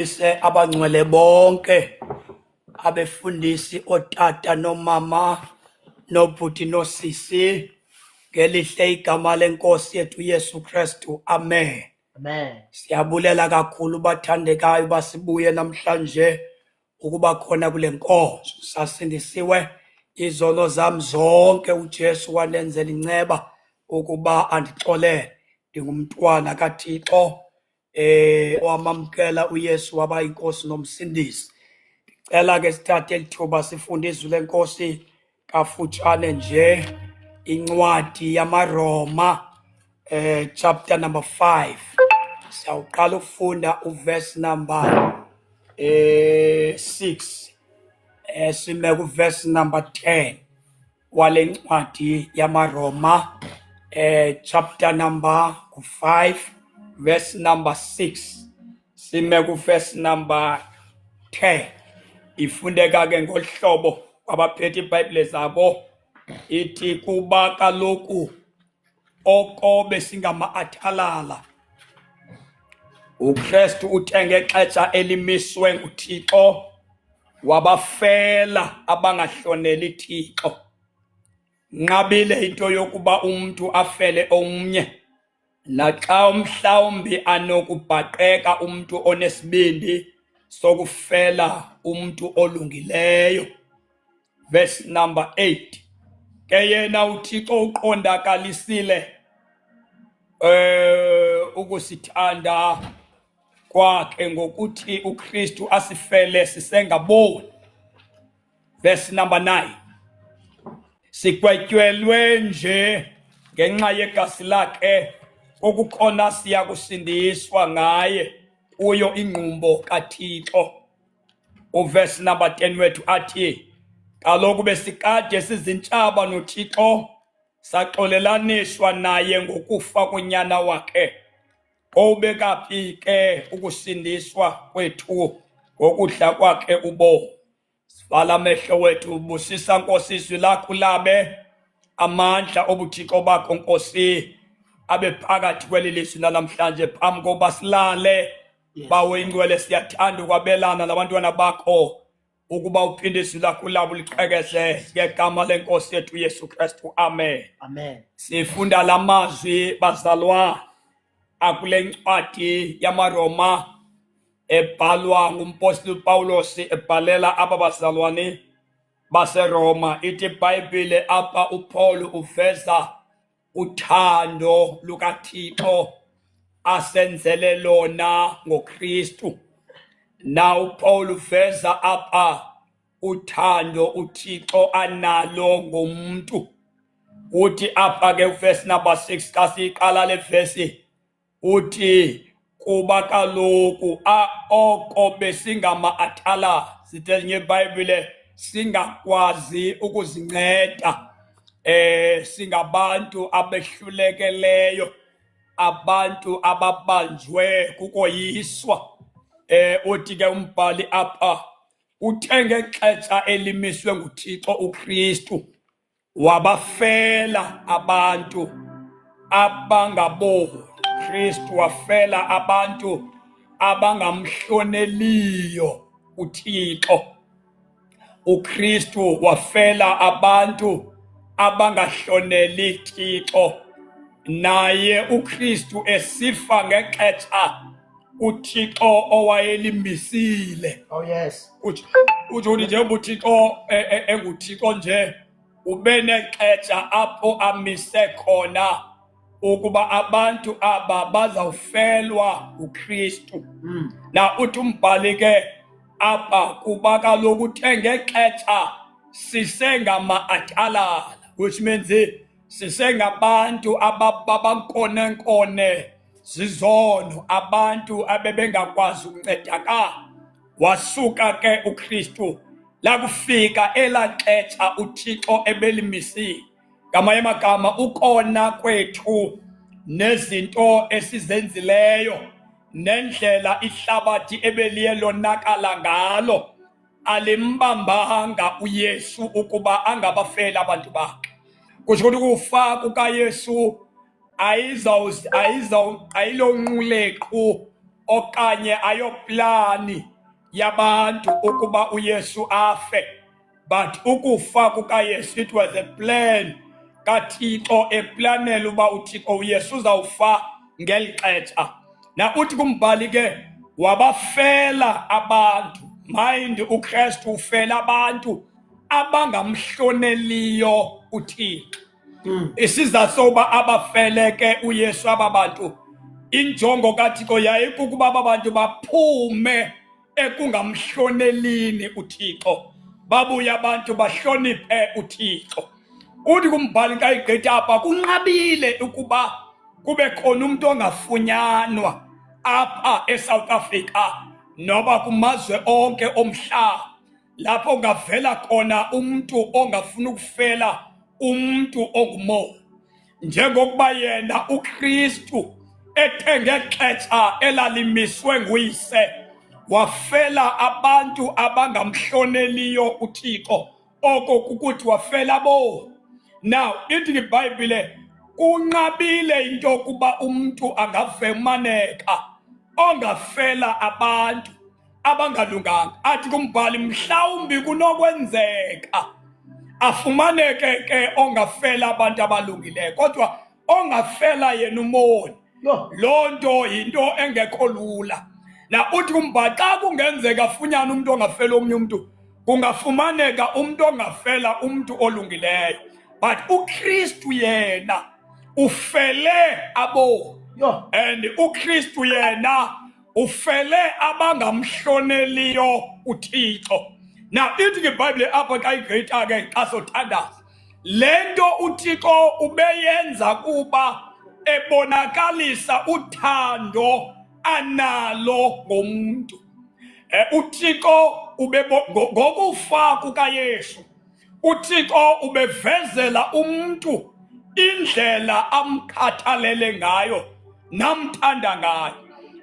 Ise abangcwele bonke abefundisi otata nomama nobhuti nosisi ngelihle igama lenkosi yethu Yesu Kristu. Amen. Amen. Siyabulela kakhulu bathandekayo basibuye namhlanje ukuba khona kule nkonzo. Sasindisiwe izono zam zonke, uJesu wandenzela inceba ukuba andixolele. Ndingumntwana kaThixo wamamkela uYesu waba inkosi nomsindisi. Ndicela ke sithathe elithuba sifunde izwi lenkosi kafutshane nje, incwadi yamaRoma chapter number 5. Siyawuqala ukufunda uverse number 6 sime kuverse number 10 wale ncwadi yamaRoma, chapter number 5 verse number 6 sime kuverse number 10. Ifundeka ke ngolu hlobo kwabaphethe iBhayibhile zabo, ithi, "Kuba kaloku okobe singama-athalala, uKristu uthe ngexesha elimiswe nguThixo wabafela abangahloneli Thixo. Nqabile into yokuba umntu afele omnye, naxa mhlawumbi anokubhaqeka umntu onesibindi sokufela umntu olungileyo." Verse number 8: "Ke yena uThixo uqondakalisile ukusithanda kwakhe ngokuthi uKristu asifele sisengaboni." Verse number 9: "Sigwetyelwe nje ngenxa yegazi lakhe, okukhona siya kusindiswa ngaye kuyo ingqumbo kaThixo." Uverse number 10 wethu athi, "Kaloku besikade sizintshaba noThixo, saxolelaniswa naye ngokufa konyana wakhe. Kowubeka phi ke ukusindiswa kwethu ngokudla kwakhe ubomi?" Sivala amehlo wethu. Busisa, Nkosi, izwi lakho labe amandla obuthixo bakho, Nkosi, abe phakathi kweli lizwi lanamhlanje phambi kokuba silale. Bawo ingcwele, siyathanda ukwabelana nabantwana bakho ukuba uphinde izwi lakho labo liqhekeze ngegama lenkosi yethu Yesu Kristu. Amen. Amen. Sifunda lamazwi, bazalwa, akule ncwadi yamaRoma ebhalwa ngumpostoli Paulos ebhalela aba bazalwane baseRoma. Ithi iBhayibhile apha uPaul uveza uthando lukaThixo asenzele lona ngoKristu. Na uPaul uveza apha uthando uThixo analo ngomuntu. Uthi apha ke verse number 6, xa siyiqala le verse, uthi, "Kuba kaloku oko besingama-athala," sithi ezinye iBhayibhile singakwazi ukuzinceda, singabantu abehlulekeleyo, abantu ababanjwe kukoyiswa. Uthi ke umbhali apha, uthe ngexesha elimiswe nguThixo uKristu wabafela abantu abangaboni. Kristu wafela abantu abangamhloneliyo uThixo. UKristu wafela abantu abangahloneli Thixo. Naye uKristu esifa ngexesha uThixo owayelimisile. Oh yes. Utsho ukuthi njengoba uThixo enguThixo nje, ube nexesha apho amise khona ukuba abantu aba bazawufelwa nguKristu. Na uthi umbhali ke apha, kuba kaloku uthe ngexesha sisengama-athalala, which means sisengabantu abankonenkone zizono, abantu abebengakwazi ukuncedakala, wasuka ke uKristu lakufika elaa xesha uThixo ebelimisile. Ngamanye amagama, ukona kwethu nezinto esizenzileyo nendlela ihlabathi ebeliye lonakala ngalo alimbambanga uYesu ukuba angabafeli abantu bakhe. Kusho ukuthi ukufa kukaYesu ayilonquleqhu. okanye ayoplani yabantu ukuba uYesu afe, but ukufa kukaYesu, it was a plan kaThixo, eplanela uba uThixo uYesu uzawufa ngeli xesha. Na uthi kumbhali ke, wabafela abantu. Mind, uKristu ufela abantu abangamhloneliyo uThixo. Isizathu sokuba abafele ke uYesu aba bantu, injongo kaThixo yayikukuba aba bantu baphume ekungamhlonelini uThixo, babuye abantu bahloniphe uThixo. Uthi kumbhali xa igqitha apha, kunqabile ukuba kube khona umntu ongafunyanwa apha eSouth Africa noba kumazwe onke omhlaba lapho kungavela khona umntu ongafuni ukufela umntu ongumoya, njengokuba yena uKristu ethe ngexesha elalimiswe nguyise wafela abantu abangamhloneliyo uThixo, oko kukuthi wafela bo. Now ithi iBhayibhile, kunqabile into yokuba umntu angafumaneka ongafela abantu abangalunganga. Athi kumbhali, mhlawumbi kunokwenzeka afumaneke ke ongafela abantu abalungileyo, kodwa ongafela yena umoni, loo nto yinto engekho lula. Na uthi kumbhali, xa kungenzeka afunyane umntu ongafela omnye umntu, kungafumaneka umntu ongafela umntu olungileyo, but uKristu yena ufele abo. And uKristu yena ufele abangamhloneliyo uThixo. Now ithi ke iBhayibhile apha xa igqitha ke, xa sothandaza, le nto uThixo ubeyenza kuba ebonakalisa uthando analo ngomntu. UThixo ngokufa kukaYesu, uThixo ubevezela umntu indlela amkhathalele ngayo namthanda ngayo.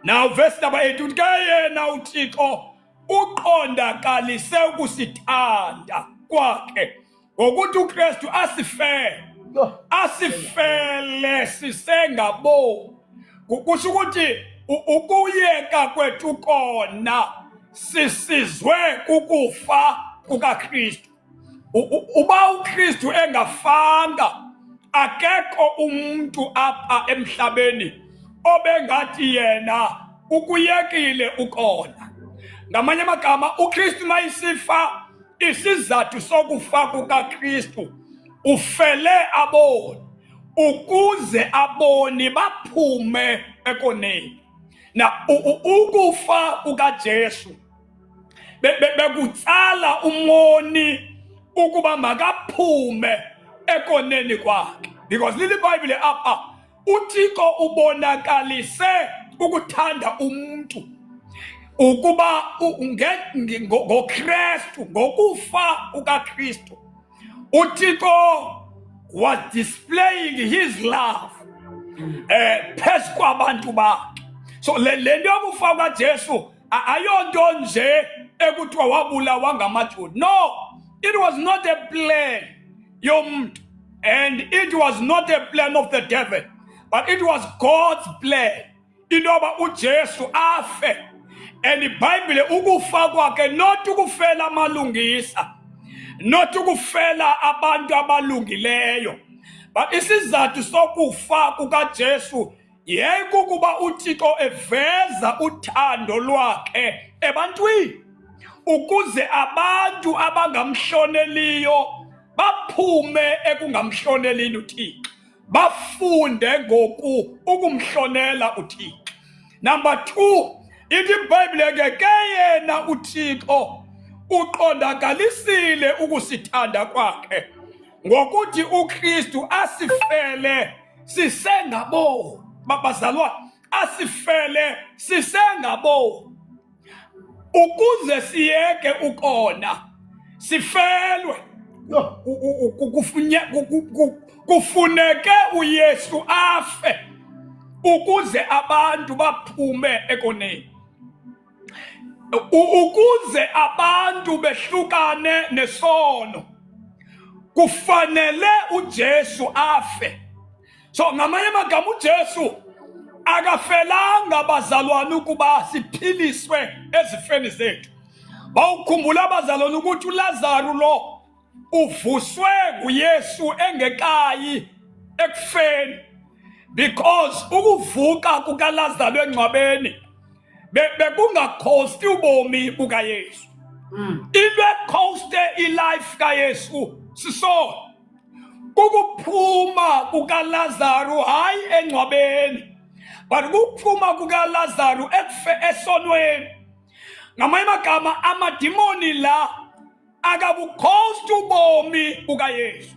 Now verse number 8 uthi ke yena uThixo uqondakalise ukusithanda kwakhe ngokuthi uKristu asifele, asifele sisengabo. Kusho ukuthi ukuyeka kwethu kona sisizwe kukufa kukaKristu. Uba uKristu engafanga, akekho umuntu apha emhlabeni obengathi yena ukuyekile ukona. Ngamanye amagama, uKristu mayisifa, isizathu sokufa kukaKristu, ufele aboni ukuze aboni baphume ekoneni. Na ukufa kukaJesu bekutsala umoni ukuba makaphume ekoneni kwakhe, because lili Bible apha, uThixo ubonakalise ukuthanda umuntu ukuba ngoKristu, ngokufa kukaKristu uThixo was displaying his love phezu kwabantu bakhe. So le nto yokufa kaJesu ayonto nje ekuthiwa wabulawa ngamaJuda. No, it was not a plan yomntu and it was not a plan of the devil, but it was God's plan into yoba uJesu afe. And iBhayibhile, ukufa kwakhe, not ukufela amalungisa, not ukufela abantu abalungileyo, but isizathu sokufa kukaJesu yayikukuba uThixo eveza uthando lwakhe ebantwini ukuze abantu abangamhloneliyo baphume ekungamhlonelini uThixo, bafunde ngoku ukumhlonela uThixo. Number 2, ithi iBhayibhile ke yena uThixo uqondakalisile ukusithanda kwakhe ngokuthi uKristu asifele sisengabo. Bazalwa, asifele sisengabo ukuze siyeke ukona, sifelwe. Kufuneke uYesu afe ukuze abantu baphume ekoneni, ukuze abantu behlukane nesono, kufanele uJesu afe. So ngamanye amagama, uJesu Akafelanga bazalwane ukuba siphiliswe ezifeni zethu. Bawukhumbula abazalwane ukuthi uLazaru lo uvuswe nguYesu engekayi ekufeni, because ukuvuka kukaLazaru engcwabeni bekungakhosti ubomi bukaYesu. Into ekhoste ilife kaYesu sisono, kukuphuma kukaLazaru hayi engcwabeni, but kukuphuma kukaLazaru ekufe esonweni. Ngamanye amagama, amadimoni la akabukhosti ubomi bukaYesu.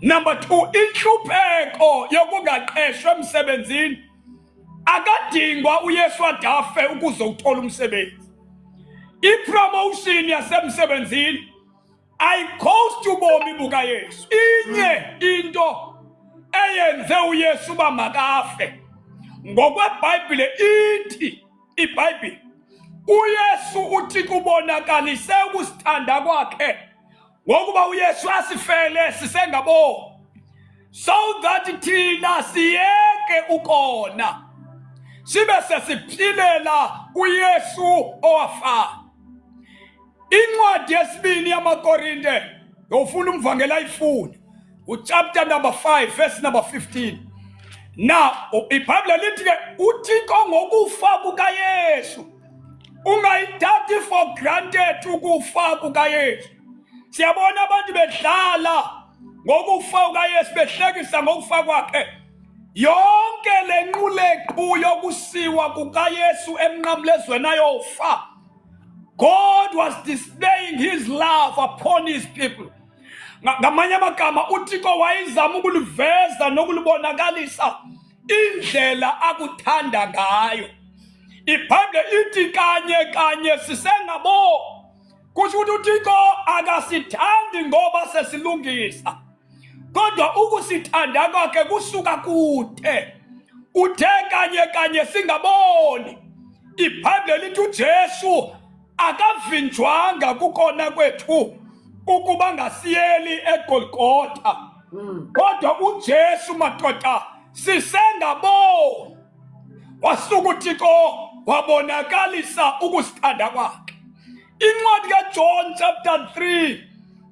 Number 2, inhlupheko yokungaqeshwa emsebenzini. Akadingwa uYesu adafe ukuze uthola umsebenzi. Ipromotion yasemsebenzini ayikhosti ubomi bukaYesu. Inye into eyenze uYesu uba makafe ngokweBhayibhile, ithi iBhayibhile uYesu uthi kubonakalise ukusithanda kwakhe ngokuba uYesu asifele sisengabo, so that thina siyeke ukona sibe sesiphilela kuYesu owafayo. Incwadi yesibini yamaKorinte, yofuna umvangeli ayifuni, uchapter number 5 verse number 15. Now iBhayibhile lithi ke uThixo ngokufa kukaYesu, ungayithathi for granted ukufa kukaYesu. Siyabona abantu bedlala ngokufa kukaYesu, behlekisa ngokufa kwakhe. Yonke le nquleqhu yokusiwa kukaYesu emnqamlezweni ayofa, God was displaying his love upon his people. Ngamanye amagama, uThixo wayezama ukuliveza nokulibonakalisa indlela akuthanda ngayo. IBhayibhile ithi kanye kanye sisengabo. Kusho ukuthi uThixo akasithandi ngoba sesilungisa, kodwa ukusithanda kwakhe kusuka kude. Uthe kanye kanye singaboni. IBhayibhile lithi uJesu akavinjwanga kukona kwethu ukuba ngasiyeli eGolgotha, kodwa uJesu madoda sisengaboni wasuka uThixo wabonakalisa ukusithanda kwakhe. Incwadi kaJohn chapter 3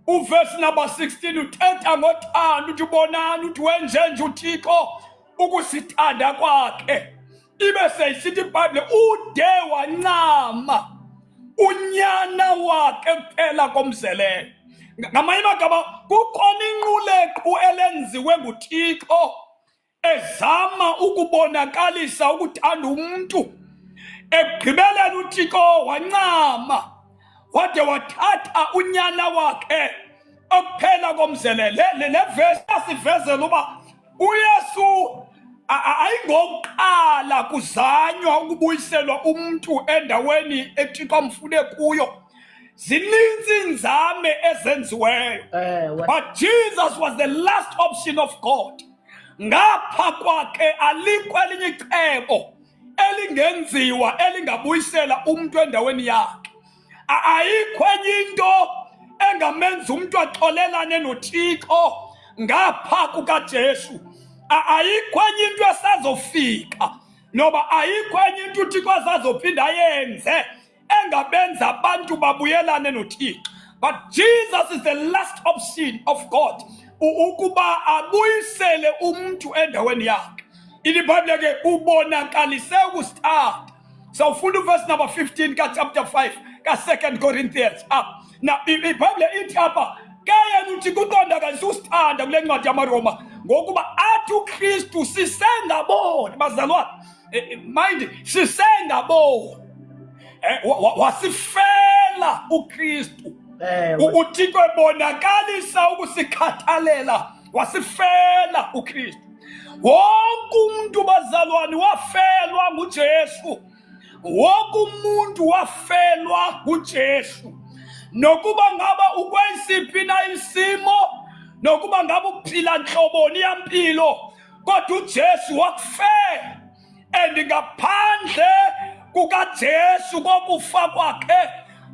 uverse number 16 uthetha ngothando, uthi bonani uthi wenjenje uThixo ukusithanda kwakhe. Ibe seyisithi iBhayibhile ude wancama unyana wakhe kuphela komzeleyo. Ngamanye amagama, kukhona inquleqhu elenziwe nguThixo ezama ukubonakalisa ukuthanda umntu. Ekugqibeleni uThixo wancama wade wathatha unyana wakhe okuphela komzelele. Le vesi asivezela uba uYesu ayingokuqala kuzanywa ukubuyiselwa umntu endaweni eThixo amfune kuyo. Zininzi iinzame ezenziweyo, but Jesus was the last option of God. Ngapha kwakhe alikho elinye icebo elingenziwa elingabuyisela umntu endaweni yakhe. Ayikho enye into engamenza umntu axolelane noThixo ngapha kukaJesu. Ayikho enye into esazofika, noba ayikho enye into uThixo azazophinda ayenze engabenza abantu babuyelane noThixo. But Jesus is the last option of God ukuba abuyisele umntu endaweni yakhe. IBhayibhile ke ubonakalise ukusithanda. Sawufunda uverse number 15 ka-chapter 5 ka-2 Corinthians. Now iBhayibhile ithi apha ke yena uthi kuqondakalisa usithanda kule ncwadi yamaRoma ngokuba athi uKristu sisengaboni, bazalwane, mind, sisengaboni, wasifela uKristu. UThixo ebonakalisa ukusikhathalela wasifela uKristu. Wonke umuntu bazalwane wafelwa nguJesu. Wonke umuntu wafelwa nguJesu. Nokuba ngaba ukwesiphi na isimo, nokuba ngaba uphila nhloboni yampilo, kodwa uJesu wakufela. And ngaphandle kukaJesu kokufa kwakhe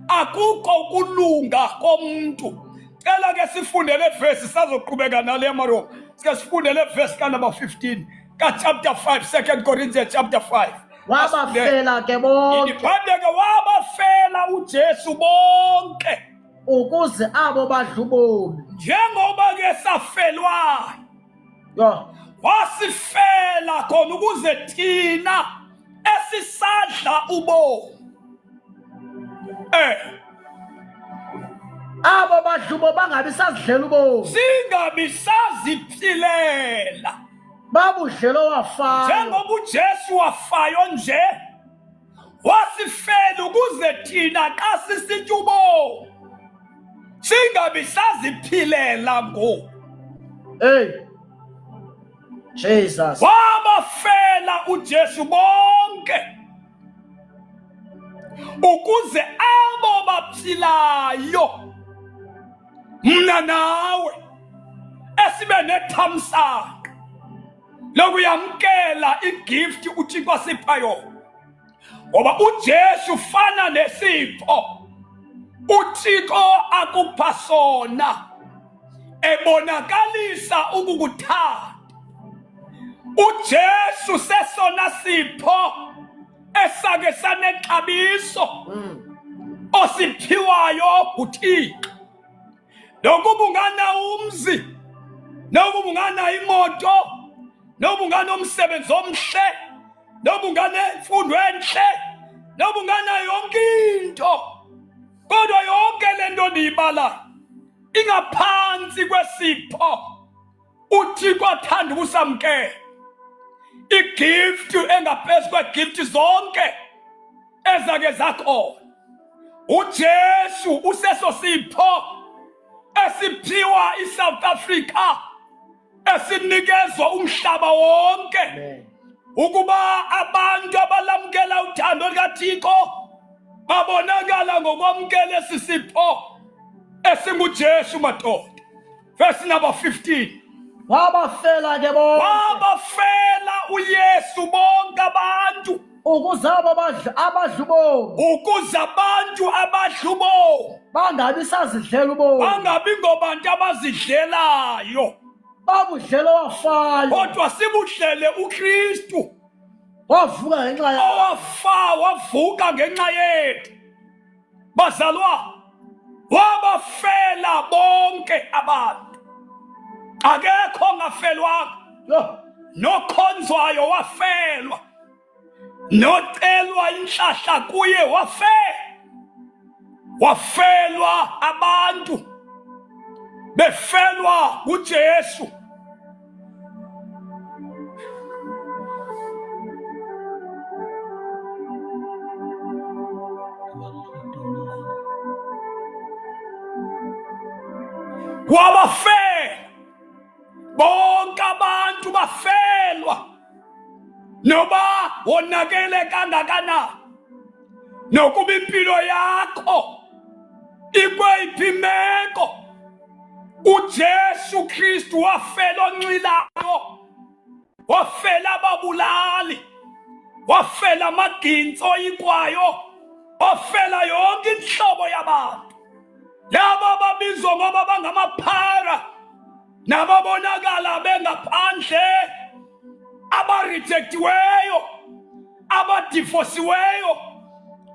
akukho ukulunga komuntu. Cela ke sifunde le verse, sazoqhubeka nale yamaRoma. Sike sifunde le verse ka number 15. kachapter 5, 2 Corinthians chapter 5. Wabafela ke bonke. Ibhayibhile ke wabafela uJesu bonke. Ukuze abo badla ubomi. Njengoba ke safelwayo. Yho. Wasifela khona ukuze thina esisadla ubomi. Abo badla ubomi bangabi sazidlela ubomi. Singabi saziphilela. Babudlela owafayo. Njengoba uJesu wafayo nje wasifela ukuze thina xa sisitya ubomi singabi saziphilela ngoku. Hey. Jesus. Wabafela uJesu bonke ukuze abo baphilayo mna nawe esibe nethamsanqa lokuyamkela igift uThixo asipha yona, ngoba uJesu ufana nesipho uThixo akupha sona ebonakalisa ukukuthanda. UJesu sesona sipho esake sanexabiso osiphiwayo nguThixo. Nokuba unganawo umzi, nokuba unganayo imoto, nokuba unganomsebenzi omhle, nokuba unganemfundo entle, nokuba unganayo yonke into, kodwa yonke le nto ndiyibala ingaphantsi kwesipho uThixo athanda ukusamkela, igift engaphezu kwegift zonke ezake zakhona. UJesu useso sipho esiphiwa iSouth Africa, esinikezwa umhlaba wonke, ukuba abantu abalamkela uthando likaThixo babonakala ngokwamkela esi sipho esinguJesu madoda. Verse number 15. Wabafela ke bonke. Wabafela uYesu bonke abantu. Ukuze abo abadla ubomi. Ukuze abantu abadla ubomi. Bangabi sazidlela ubomi. Bangabi ngobantu abazidlelayo. Babudlela owafayo. Kodwa sibudlele uKristu. Wavuka ngenxa yakhe. Owafa wavuka ngenxa yethu. Bazalwa, wabafela bonke abantu. Akekho ongafelwanga. Nokhonzwayo wafelwa. Nocelwa inhlahla kuye wafelwa. Wafelwa abantu. Befelwa uJesu. Wabafela bonke abantu, bafelwa noba wonakele kangakanani, nokuba impilo yakho ikweyiphi imeko, uJesu Kristu wafela onxilayo, wafela ababulali, wafela amagintsi oyikwayo, wafela yonke inhlobo yabantu, labo ababizwa ngoba bangamaphara nababonakala bengaphandle, abarejectiweyo, abadivosiweyo,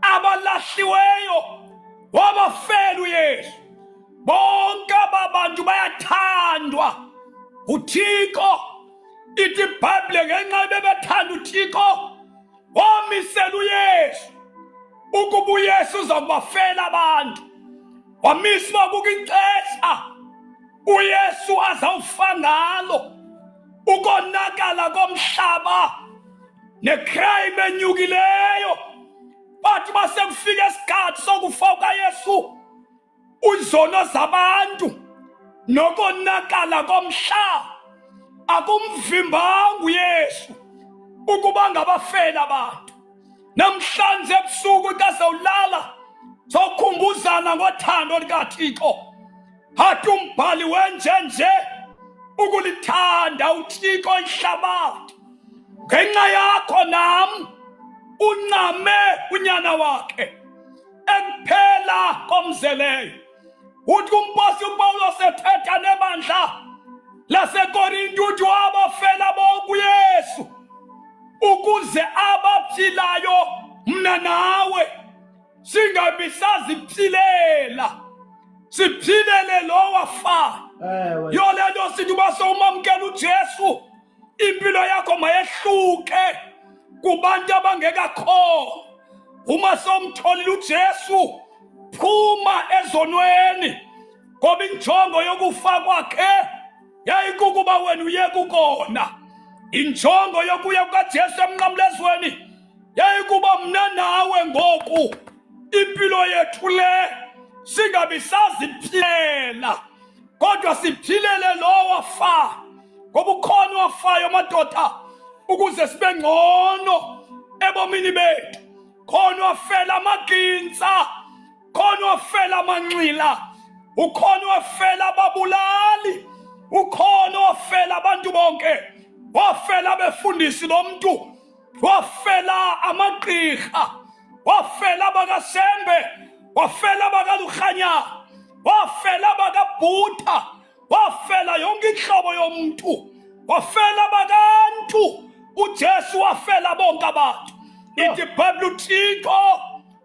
abalahliweyo, wabafela uYesu. Bonke aba bantu bayathandwa uThixo. Ithi iBhayibhile ngenxa bebethanda uThixo wamisela uYesu ukuba uYesu uza kubafela abantu. Wamisa uba kukho ixesha uYesu azawufa ngalo, ukonakala komhlaba necrime enyukileyo. Bathi basekufika isikhathi sokufa kukaYesu, izono zabantu nokonakala komhlaba akumvimbanga uYesu ukuba ngabafela abantu. Namhlanje ebusuku xa sewulala sokhumbuzana ngothando likaThixo. Hathi umbhali wenjenje ukulithanda uThixo ihlabathi ngenxa yakho nam uncame unyana wakhe ekuphela komzeleyo. Uthi umpostoli uPawulos ethetha nebandla, laseKorinti uthi wabafela bonke uYesu ukuze abaphilayo mna nawe singabi saziphilela siphilele lo wafayo. Ewe. Yo le nto sithi uba sowumamkela uJesu impilo yakho mayehluke kubantu abangekakholwa. Uma sowumtholile uJesu phuma ezonweni ngoba injongo yokufa kwakhe yayikukuba wena uye kukona. Injongo yokuya kukaJesu emnqamlezweni yayikuba mna nawe ngoku impilo yethu le singabi saziphilela kodwa siphilele lo wafa ngoba ukhona wafayo madoda ukuze sibe ngcono ebomini bethu. Khona wafela amagintsa, khona wafela amanxila, ukhona wafela ababulali, ukhona wafela abantu bonke, wafela abefundisi lo mntu, wafela amagqirha, wafela abakaSembe, wafela abakaLurhanyana, wafela abakaBhuta, wafela yonke inhlobo yomntu, wafela abakantu. UJesu wafela bonke abantu. Ithi iBhayibhile uThixo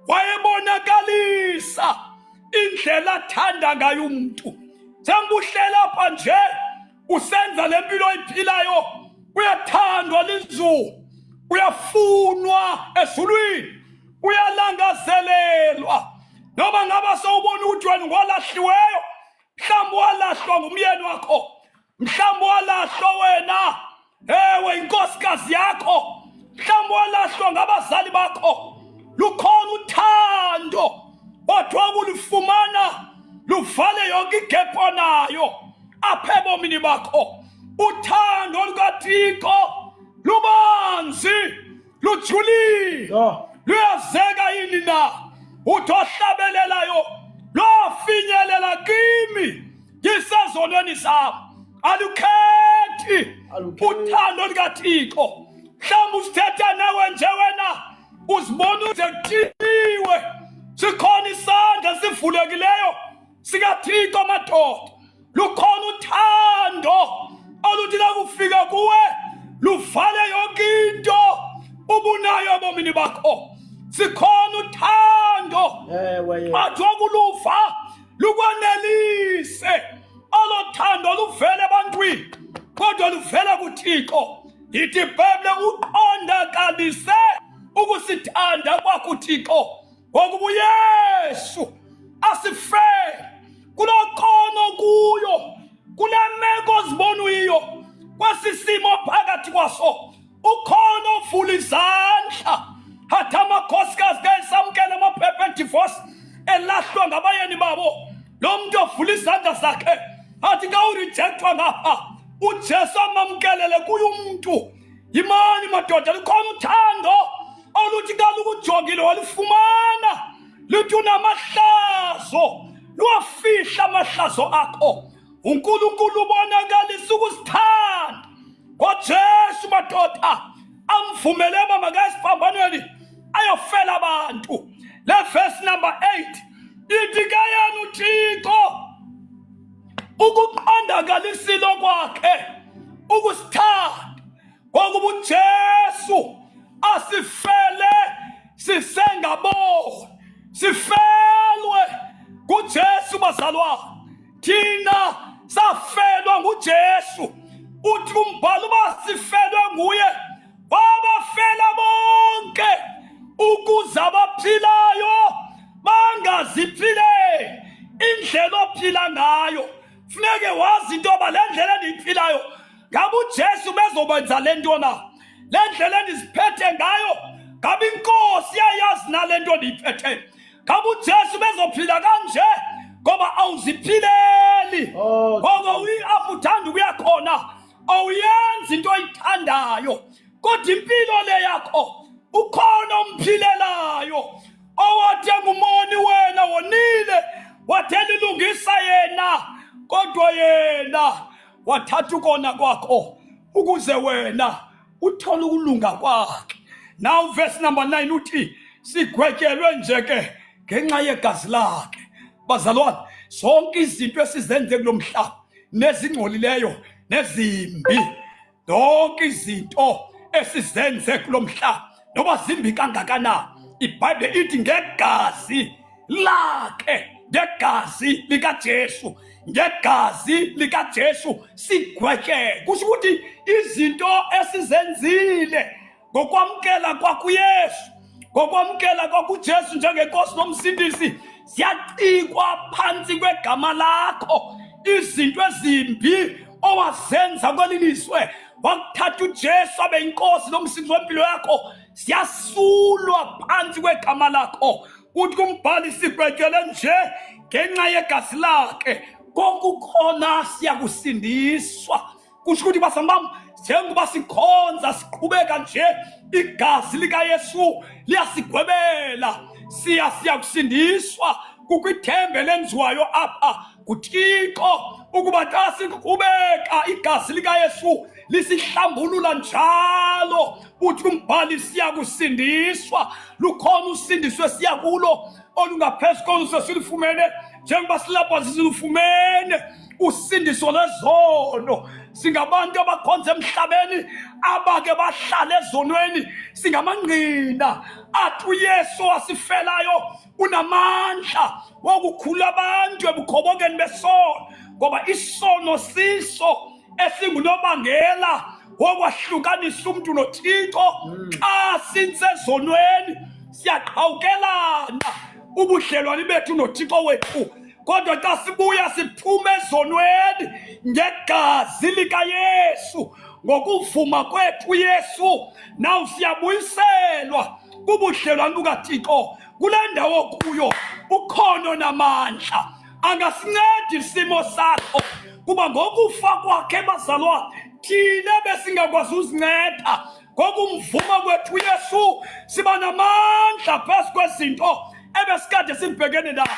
wayebonakalisa indlela athanda ngayo umntu. Njengoba apha nje usenza le mpilo oyiphilayo, uyathandwa lizulu, uyafunwa ezulwini, uyalangazelelwa. Noma ngaba sewubona ukuthi wena ngolahliweyo, mhlawumbi walahlwa ngumyeni wakho, mhlawumbi walahlwa wena ewe inkosikazi yakho, mhlawumbi walahlwa ngabazali bakho, lukhona uthando othiwa kulifumana luvale yonke igephu onayo apha ebomini bakho. Uthando lukaThixo lubanzi, lujulile, luyazeka yini na? Uthi ohlabelelayo lwafinyelela kimi ngisezonweni zam. Alukhethi uthando lukaThixo. Mhlawumbi usithetha nawe nje wena uzibona uze kuthiwe sikhona isandla sivulekileyo sikaThixo madoda. Lukhona uthando oluthi lakufika kuwe luvale yonke into ubunayo ebomini bakho. Sikhona uthando athi okuluva lukwanelise. Olo thando luvele ebantwini kodwa luvela kuThixo. Ithi iBhayibhile uqondakalise ukusithanda kwakho uThixo ngokuba uYesu asifele kulokono kuyo kule meko zibona uyiyo kwesi simo phakathi kwaso. Ukhona ovula izandla athi amakhosikazi ke esamkela amaphepha edivorce elahlwa ngabayeni babo. Lo mntu ovula izandla zakhe athi ka urejectwa ngapha, uJesu amamkelele kuye umntu. Yimani madoda, lukhona uthando oluthi ka lukujongile walufumana, luthi unamahlazo, luwafihla amahlazo akho. uNkulunkulu ubonakalisa ukusithanda ngoJesu madoda, amvumele uba makaye esiphambanweni ayofela abantu. Le verse number 8 ithi ke yena uThixo ukuqondakalisilo kwakhe ukusithanda ngokuba uJesu asifele sisengaboni, sifelwe nguJesu bazalwane. Thina safelwa nguJesu. Uthi umbhalo uba sifelwe nguye wabafela bonke ukuze abaphilayo bangaziphileli indlela ophila ngayo. Funeke wazi into yoba le ndlela endiyiphilayo ngabe uJesu bezobenza le nto na? Le ndlela endiziphethe ngayo ngabe iNkosi iyayazi nale nto ndiyiphethe? Ngabe uJesu bezophila kanje? Ngoba awuziphileli. Ngoko apho uthanda ukuya khona awuyenzi into oyithandayo, kodwa impilo le yakho ukhona omphilelayo owathi engumoni wena wonile, wathela ilungisa yena, kodwa yena wathatha ukona kwakho ukuze wena uthole ukulunga kwakhe. Now verse number 9 uthi sigwetyelwe nje ke ngenxa yegazi lakhe. Bazalwane, zonke izinto esizenze kulo mhlaba nezingcolileyo Nezimbi zonke izinto esizenze kulo mhla, noba zimbi kangakanani, iBhayibhile ithi ngegazi lakhe, ngegazi likaJesu, ngegazi likaJesu sigwetyeke. Kusho ukuthi izinto esizenzile ngokwamkela kwakuYesu, ngokwamkela kwakuJesu njengenkosi nomsindisi, ziyacikwa phantsi kwegama lakho. Izinto ezimbi owazenza kweli lizwe wakuthatha uJesu abe yinkosi nomsindisi wempilo yakho ziyasulwa phantsi kwegama lakho. Uthi kumbhali, sigwetyelwe nje ngenxa yegazi lakhe, kokukhona siyakusindiswa. Kusho ukuthi, basambam, njengoba sikhonza siqhubeka nje, igazi likaYesu liyasigwebela, siyakusindiswa. Kukho ithemba elenziwayo apha nguThixo ukuba xa siqhubeka igazi likaYesu lisihlambulula njalo. Uthi kumbhali, siyakusindiswa. Lukhona usindiso esiya kulo olungaphezu kolu sesilufumene. Njengoba silapha sisilufumene usindiso lwezono. Singabantu abakhonza emhlabeni abake bahlala ezonweni, singamangqina athi uYesu wasifelayo unamandla wokukhulula abantu ebukhobokeni besono, ngoba isono siso esingunobangela wokwahlukanisa umntu noThixo. Xa sinsezonweni siyaqhawukelana ubudlelwane bethu noThixo wethu, kodwa xa sibuya siphume ezonweni ngegazi likaYesu, ngokuvuma kwethu uYesu, naw siyabuyiselwa kubudlelwane bukaThixo. Kule ndawo kuyo ukhona namandla angasinceda isimo sakho, kuba ngokufa kwakhe, bazalwa, thina besingakwazi uzinceda, ngokumvuma kwethu uYesu siba namandla phezu kwezinto ebesikade sibhekene nazo.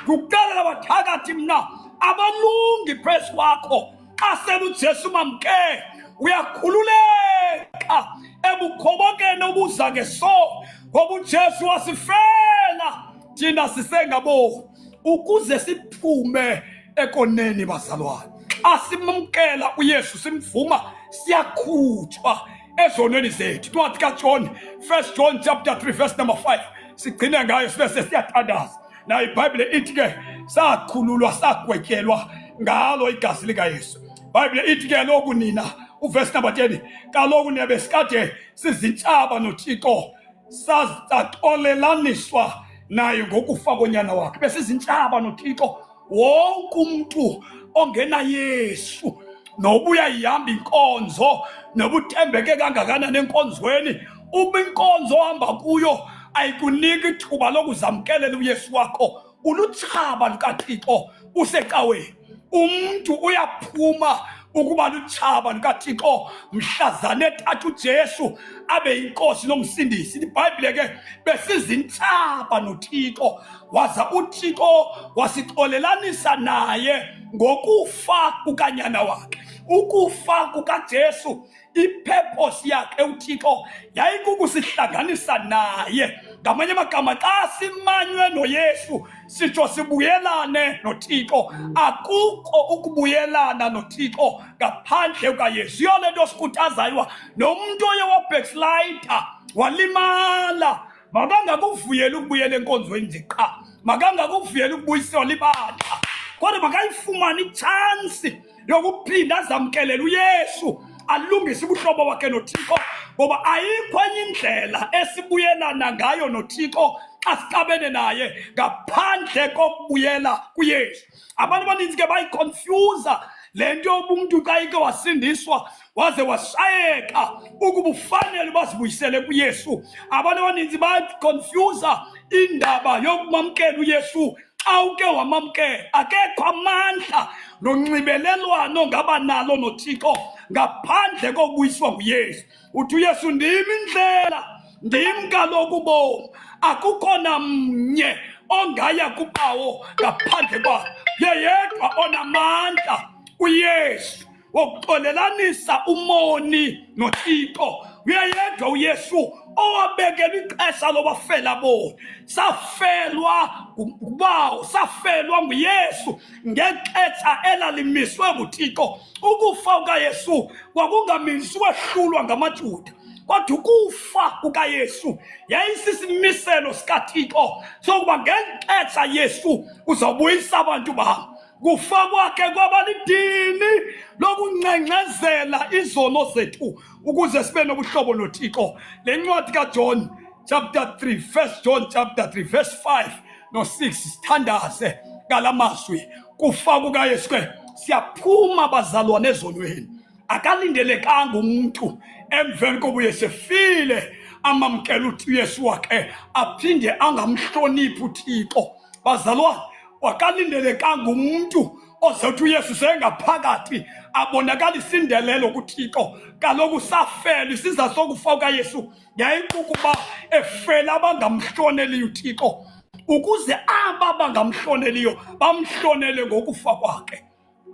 Ngukuxelela bathakathi mna, abalungi phezu kwakho. Xa sele uJesu mamke, uyakhululeka ebukhobokeni obuza ngesono, ngoba uJesu wasifela thina sisengabo ukuze siphume ekoneni. Bazalwane, xa simamkela uYesu, simvuma, siyakhutshwa ezonweni zethu. Incwadi kaJohn, First John chapter 3 verse number 5, sigcine ngayo sibe sesiyathandaza. Nayo iBhayibhile ithi ke sakhululwa, sagwetyelwa ngalo igazi likaYesu. Bhayibhile ithi ke loku nina, uvesi number 10, kaloku nina besikade sizintshaba noThixo, saxolelaniswa naye ngokufa konyana wakhe. Besizintshaba noThixo. Wonke umntu ongena Yesu, noba uyayihamba inkonzo, noba uthembeke kangakanani enkonzweni, uba inkonzo ohamba kuyo ayikuniki ithuba lokuzamkelela uYesu wakho, ulutshaba lukaThixo usecaweni. Umntu uyaphuma ukuba lutshaba lukaThixo mhlazane ethatha uJesu abe yinkosi nomsindisi. IBhayibhile ke, besizintshaba noThixo, waza uThixo wasixolelanisa naye ngokufa kukanyana wakhe. Ukufa kukaJesu, ipurpose yakhe uThixo yayikukusihlanganisa naye. Ngamanye amagama, xa simanywe noYesu, sitsho sibuyelane noThixo. Akukho ukubuyelana noThixo ngaphandle kukaYesu. Yiyo le nto sikhuthazayo, nomntu oye wabackslida, walimala, makangakuvuyeli ukubuyela enkonzweni nje qha, makangakuvuyeli ukubuyiselwa libandla, kodwa makayifumane itshansi yokuphinda azamkelele uYesu, alungise ubuhlobo wakhe noThixo, ngoba ayikho enye indlela esibuyelana ngayo noThixo xa sixabene naye ngaphandle kokubuyela kuYesu. Abantu abaninzi ke bayiconfusa le nto yoba umntu xa ike wasindiswa waze washayeka ukuba ufanele bazibuyisele kuYesu. Abantu abaninzi bayiconfusa indaba yokumamkela uYesu. Xa uke wamamkela, akekho amandla nonxibelelwano ongaba nalo noThixo ngaphandle kokubuyiswa nguYesu. Uthi uYesu, ndim indlela, ndim kaloku ubomi, akukho namnye ongaya kuBawo ngaphandle kwakhe. Yeyedwa onamandla uYesu wokuxolelanisa umoni noThixo. Uyayedwa uYesu owabekelwa ixesha lobafela boni. Safelwa ngubawo, safelwa nguYesu ngexesha elalimiswe nguThixo. Ukufa kukaYesu kwakungamisi wehlulwa ngamaJuda, kodwa ukufa kukaYesu yayisisimiselo sikaThixo sokuba ngexesha Yesu uzawubuyisa abantu bam. Kufa kwakhe kwaba lidini lokungxengxezela izono zethu ukuze sibe nobuhlobo noThixo. Le ncwadi kaJohn chapter 3, 1 John chapter 3 verse 5 no-6, sithandaze ngala mazwi. Kufa kukaYesu ke siyaphuma bazalwane ezonweni. Akalindelekanga umuntu emveni koba uYesu efile amamkele uYesu wakhe aphinde angamhloniphi uThixo. Bazalwane, wakalindelekanga umuntu ozothi uYesu sengaphakathi abonakalisa indelelo kuThixo. Kaloku safela isiza sokufa kukaYesu yayikukuba efela abangamhloneliyo uThixo, ukuze aba bangamhloneliyo bamhlonele ngokufa kwakhe.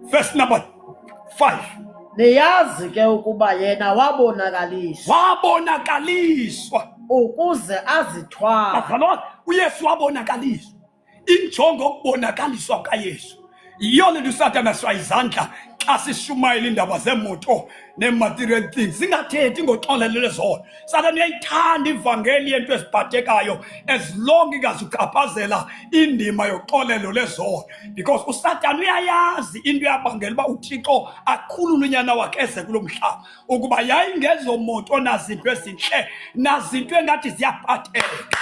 Verse number 5. Niyazi ke ukuba yena wabonakaliswa, wabonakaliswa ukuze azithwale. Bazalwane, uYesu wabonakaliswa. Injongo okubonakaliswa kukaYesu yiyo le nto uSathana aswa izandla xa sishumayela iindaba zeemoto nee-material things, singathethi ngoxolelo lwezono. Sathana uyayithanda ivangeli yento eziphathekayo as long ingazuchaphazela indima yoxolelo lezono, because uSathana uyayazi into eyabangela uba uThixo akhulule unyana wakhe eze kulo mhlaba, ukuba yayingezomoto nazinto ezintle nazinto engathi ziyaphatheka.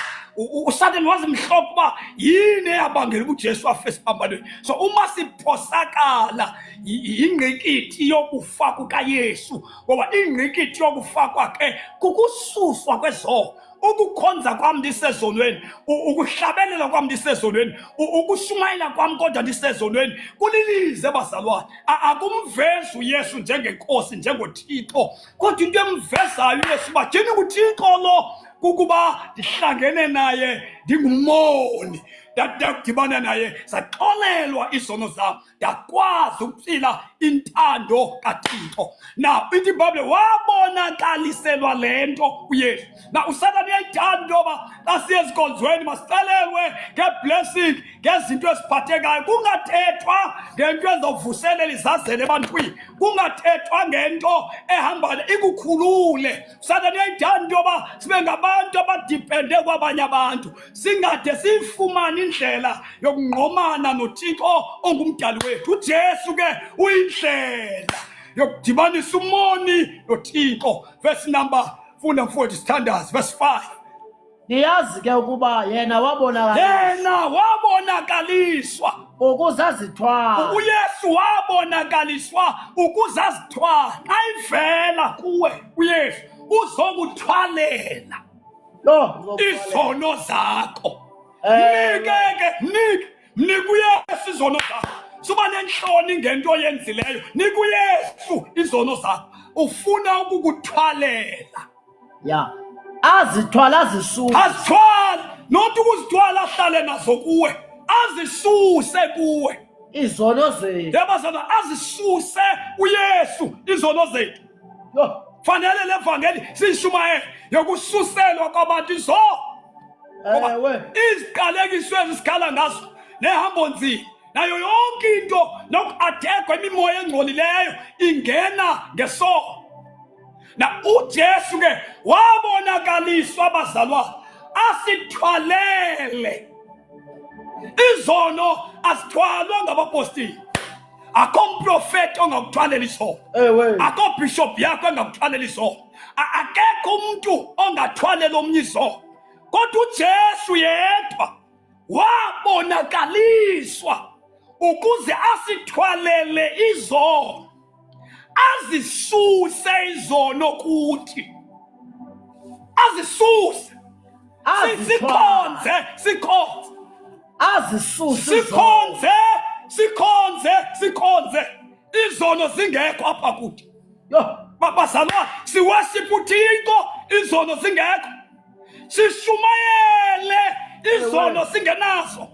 USathane wazi mhlophe uba yini eyabangela uba uJesu afe esiphambanweni. So uma siphosakala yingqikithi yokufa kukaYesu, ngoba ingqikithi yokufa kwakhe kukususwa kwezono. Ukukhonza kwam ndisezonweni, ukuhlabelela kwam ndisezonweni, ukushumayela kwam kodwa ndisezonweni, kulilize bazalwane. Akumvezi uYesu njengenkosi, njengoThixo, kodwa into emvezayo uYesu uba jini nguThixo lo kukuba ndihlangene naye ndingumoni, ndakudibana naye saxolelwa izono zam, ndakwazi ukuphila intando kaThixo. Now ithi iBhayibhile wabonakaliselwa le nto uYesu. Now uSathane uyayithanda into yoba xa siye ezikonzweni masicelelwe ngeblessing, ngezinto eziphathekayo, kungathethwa ngento ezovuselela izazele ebantwini, kungathethwa ngento ehamba ikukhulule. Usathane uyayithanda into yoba sibe ngabantu abadipende kwabanye abantu, singade siyifumane indlela yokungqomana noThixo ongumdali wethu. UJesu ke uyindlela yokudibanisa umoni noThixo. Verse number, funda mfowethu, sithandaze, verse 5. Niyazi ke ukuba yena wabonakaliswa, yena wabonakaliswa ukuze azithwale. UYesu wabonakaliswa ukuze azithwale. Xa ivela kuwe uYesu uzokuthwalela Lo izono zakho. Mnike ke, mnike, mnike uYesu izono zakho. Suba nentloni ngento oyenzileyo, nika uYesu izono zakho. Ufuna ukukuthwalela. Ya, azithwala, azisuse. Azithwale, not ukuzithwala ahlale nazo kuwe, azisuse kuwe izono zethu. Yabazana, azisuse uYesu izono zethu. Yho. Fanele le vangeli siyishumayele yokususelwa kwabantu izono. Ngoba Ewe. iziqalekiso ezisikhala ngazo nehambo nzima nayo yonke into nokuathekwa imimoya engcolileyo ingena ngesono. Na uJesu ke wabonakaliswa abazalwane asithwalele izono. Asithwalwa ngabapostile, akho mprofeti ongakuthwalela isono, Ewe. akho bishop yakho engakuthwalela isono, akekho umuntu ongathwalela omnye isono, kodwa uJesu yedwa wabonakaliswa ukuze asithwalele izono, azisuse izono kuthi, azisuse. Sikhonze, sikhonze, azisuse, sikhonze, sikhonze, sikhonze, izono zingekho apha kuthi. Yho. Bazalwane, siworship uThixo izono zingekho, sishumayele izono singenazo,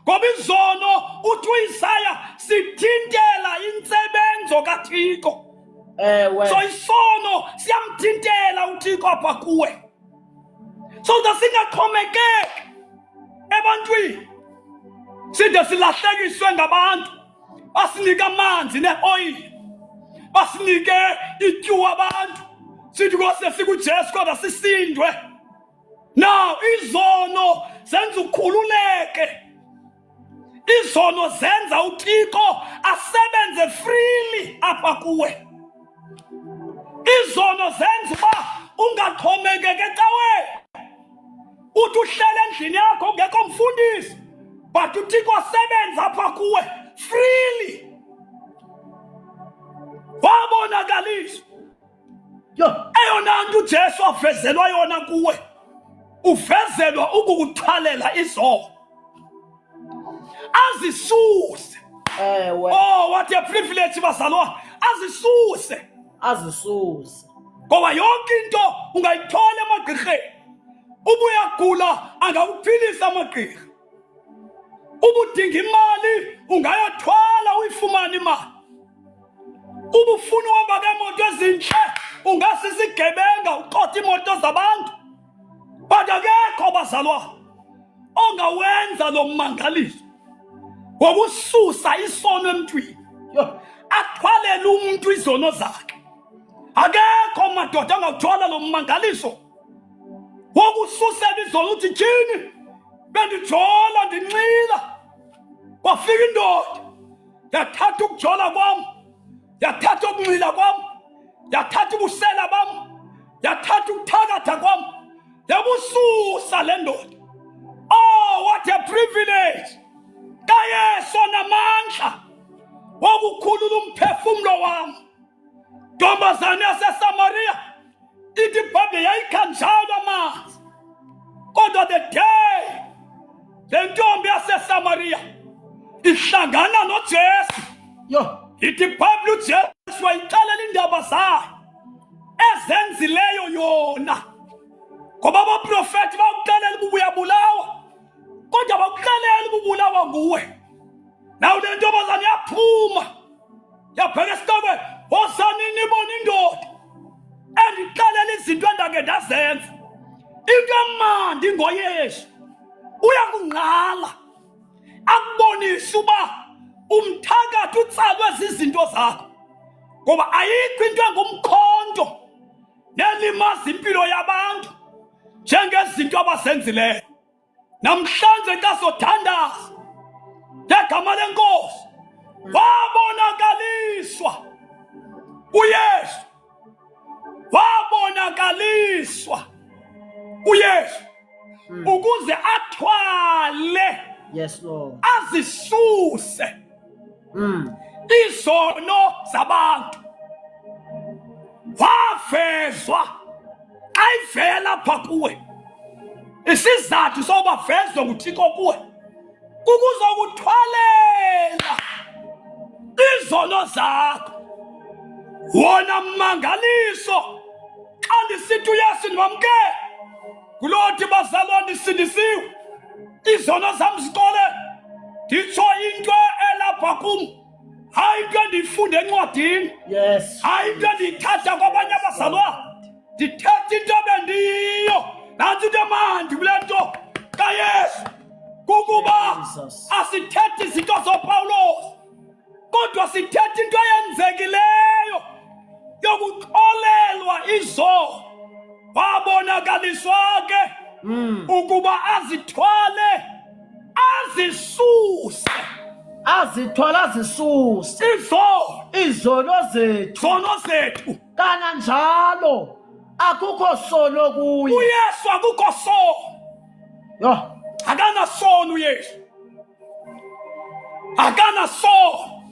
ngoba izono uthi uIsaya sithintela intsebenzo kaThixo. Ewe. So isono siyamthintela uThixo apha kuwe, so that singaxhomekeki ebantwini, side silahlekiswe ngabantu basinike amanzi neoyile, basinike ityuwa abantu, sithi kose sikuJesu kodwa sisindwe. Now izono zenza ukhululeke, izono zenza uThixo asebenze freely apha kuwe. Izono zenza uba ungaxhomekeki ecaweni, uthi uhlele endlini yakho ungekho mfundisi, but uThixo asebenze apha kuwe freely. Wabonakaliswa. Yho. Eyona nto uJesu avezelwa yona kuwe, uvezelwa ukukuthwalela izono, azisuse. Ewe. Oh, what a privilege, bazalwane, azisuse. Azisuse. Ngoba yonke into ungayithola emagqirheni. Uba uyagula, angakuphilisa amagqirha. Uba udinga imali, ungayothwala uyifumane imali. Uba ufuna uhamba ngeemoto ezintle, ungasisigebenga uxothe iimoto zabantu. But akekho, bazalwane, ongawenza lo mmangaliso wokususa isono emntwini. Yho. Athwalele umntu izono zakhe. Akekho, madoda, angawuthwala lo mmangaliso wokususela izono. Uthi, "Tyhini, bendijola, ndinxila, kwafika indoda yathatha ukujola kwam, yathatha ukunxila kwam, yathatha ubusela bam, yathatha ukuthakatha kwam, yabususa le ndoda." Oh, what a privilege kaYesu namandla wokukhulula umphefumlo wam. Ntombazane yaseSamariya, ithi iBhayibhile yayikha njalo amanzi, kodwa the day le ntombi yaseSamariya ihlangana noJesu, Yho. ithi iBhayibhile uJesu wayixelela iindaba zayo ezenzileyo yona, ngoba abaprofethi bakuxelela uba uyabulawa, kodwa bakuxelela uba ubulawa nguwe. Naw le ntombazane yaphuma yabheka esitokweni, "Wozani nibone indoda endixelela izinto endake ndazenza." Into emandi ngoYesu, uyakungqala akubonise uba umthakathi utsalwe zizinto zakho, ngoba ayikho into engumkhonto nelimaza impilo yabantu njengezinto abazenzileyo. Namhlanje xa sothandaza ngegama leNkosi, wabonakaliswa uYesu, wabonakaliswa uYesu ukuze athwale, Yes, Lord. azisuse izono zabantu. Wavezwa, ayivela pha kuwe. Isizathu sokuba vezwe nguThixo kuwe kukuzokuthwalela izono zakho. Wona mmangaliso xa ndisithi uYesu ndimamkele, kulothi, "Bazalwane, ndisindisiwe, izono zam zixolele," nditsho into elapha kum, hayi into endiyifunde encwadini, hayi into endiyithatha kwabanye abazalwane, ndithetha into bendiyiyo. Nantsi into emandi kule nto kaYesu, kukuba Jesus. asithethi izinto zoPawulos, kodwa sithetha into eyenzekileyo yokuxolelwa izono. Wabonakaliswa ke ukuba azithwale, azisuse. Azithwala, azisuse. Izono. Izono zethu. Zono zethu. Kananjalo akukho sono kuye. UYesu akukho sono. Yho. Akanasono uYesu, akanasono,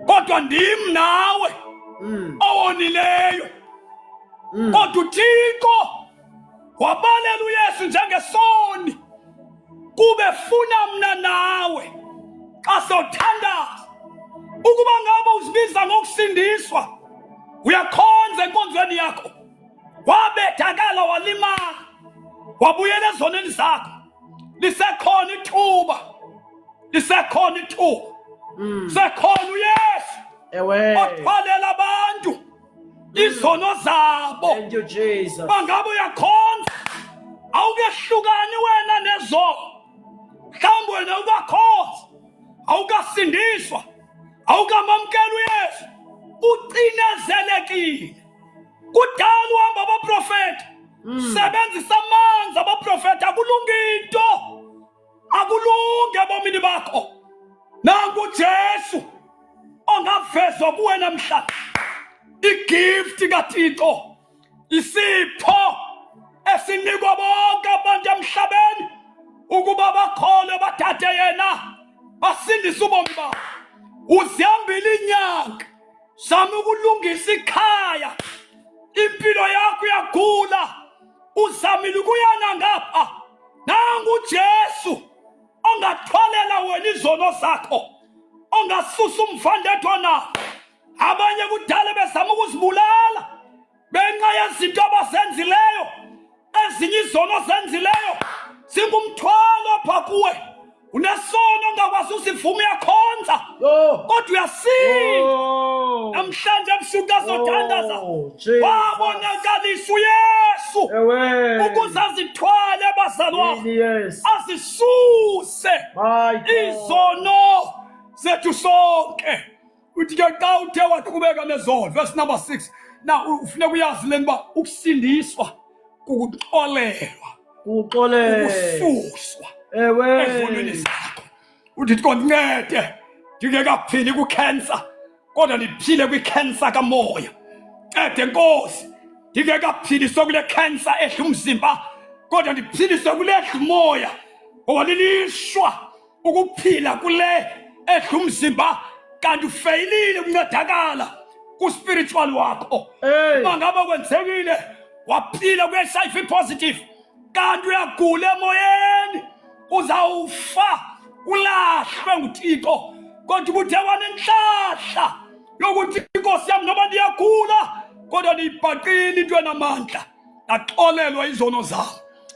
kodwa ndim nawe owonileyo. Kodwa uThixo wabalela uYesu njengesoni kube funa mna nawe xa sothandaza. Ukuba ngaba uzibiza ngokusindiswa, uyakhonza enkonzweni yakho, wabethakala, walimala, wabuyela ezonweni zakho, lisekhona ithuba, lisekhona ithuba. Sekhona uYesu. Ewe. Othwalela abantu izono zabo. Thank you, Jesus. Bangabe uyakhonza, awukehlukani wena nezono. Mhlawumbi wena ukakhonza, awukasindiswa, awukamamkeli uYesu, ucinezelekile. Kudala uhamba abaprofeti, sebenzisa amanzi abaprofeti, akulungi into, akulungi ebomini bakho. Nangu Jesu ongavezwa kuwe namhlanje, igift kaThixo, isipho esinikwa bonke abantu emhlabeni ukuba bakholwe, bathathe yena, basindise ubomi babo. Uzihambile inyanga, zama ukulungisa ikhaya, impilo yakho uyagula, uzamile ukuyana ngapha. Nangu uJesu ongathwalela wena izono zakho, ongasusa umvandedwa na. Abanye kudala bezama ukuzibulala benxa yezinto abazenzileyo, ezinye izono zenzileyo singumthwalo pha kuwe. Unesono ongakwazi usivuma, uyakhonza kodwa uyasinda. Namhlanje ebusuku azothandaza, wabonakalisa uYesu ukuze azithwale, bazalwane, azisuse izono zethu sonke. Uthi ke xa uthe waqhubeka nezono, verse number 6 na, ufuneka uyazi le nto uba ukusindiswa kukuxolelwa, Kuxolelwa, ukususwa ezonweni zakho. Uthi, "Thixo, ndincede ndingekaphili kwikhensa, kodwa ndiphile kwikhensa kamoya. Ncede Nkosi, ndingekaphiliswa kule khensa edla umzimba, kodwa ndiphiliswe kule edla umoya, ngoba lilishwa ukuphila kule edla umzimba kanti ufeyilile ukuncedakala kuspiritual wakho." Uma ngaba kwenzekile waphila kwi-HIV positive kanti uyagula emoyeni, uzawufa ulahlwe nguThixo. Kodwa ubuthe wanentlahla yokuthi, "Inkosi yam, noba ndiyagula, kodwa ndiyibhaqile into enamandla, ndaxolelwa izono zam."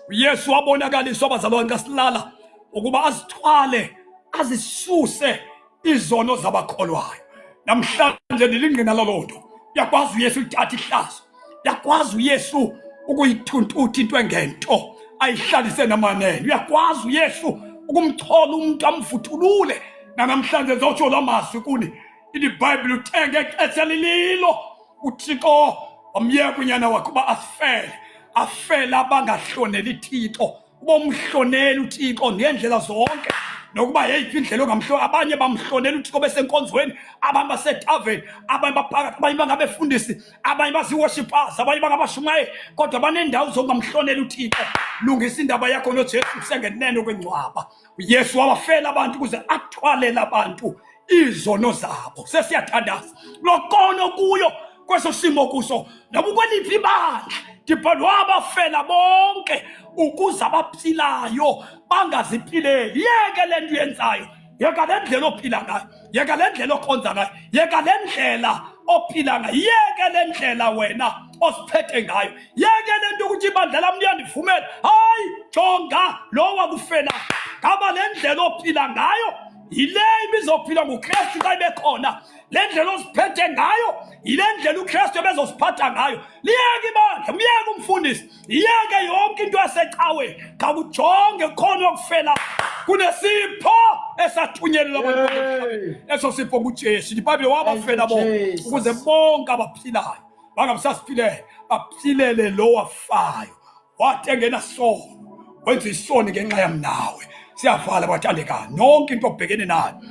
UYesu wabonakaliswa, abazalwane, xa silala, ukuba azithwale, azisuse izono zabakholwayo. Namhlanje ndilingqina laloo nto. Uyakwazi uYesu ulithatha ihlazo, uyakwazi uYesu ukuyithuntutha into engento, ayihlalise namanene. Uyakwazi uYesu ukumchola umntu, amvuthulule. Nanamhlanje ndizawutsho loo mazwi kuni. Ithi iBhayibhile, uthe ngexesha lililo uThixo wamyeka unyana wakhe uba asifele, afele abangahloneli Thixo. Uba umhloneli uThixo ngeendlela zonke, nokuba yeyiphi indlela ongamhlo, abanye bamhlonela uThixo besenkonzweni, abanye basetaveni, abanye baphakathi, abanye bangabefundisi, abanye baziworshippers, abanye bangabashumayeli, kodwa baneendawo zokungamhloneli uThixo. Lungisa indaba yakho noJesu kusengenene kwengcwaba. UYesu wabafela abantu ukuze athwalele abantu izono zabo. Sesiyathandaza lokono kuyo kweso simo kuso, noba ukweliphi ibandla, ndibhala wabafela bonke ukuze abaphilayo bangaziphileli. Yeke le nto uyenzayo, yeka le ndlela ophila ngayo, yeka le ndlela okhonza ngayo, yeka le ndlela ophila ngayo, yeke le ndlela wena osiphethe ngayo, yeke le nto ukuthi ibandla lam liyandivumela. Hayi, jonga lo wakufela. Ngaba le ndlela ophila ngayo yile ibizophilwa nguKristu xa ibekhona? Le ndlela oziphethe ngayo yile ndlela uKristu ebezosiphatha ngayo? Liyeke ibandla, myeke umfundisi, yeke yonke into yasecaweni, khawujonge khona okufela. Kunesipho esathunyelelwa abantu, eso sipho nguJesu. IBhayibhile, wabafela bonke ukuze bonke abaphilayo bangabisasiphilele, baphilele lo wafayo, wathi engenasono wenza isoni ngenxa yam nawe. Siyavala, bathandekayo, nonke into obhekene nayo.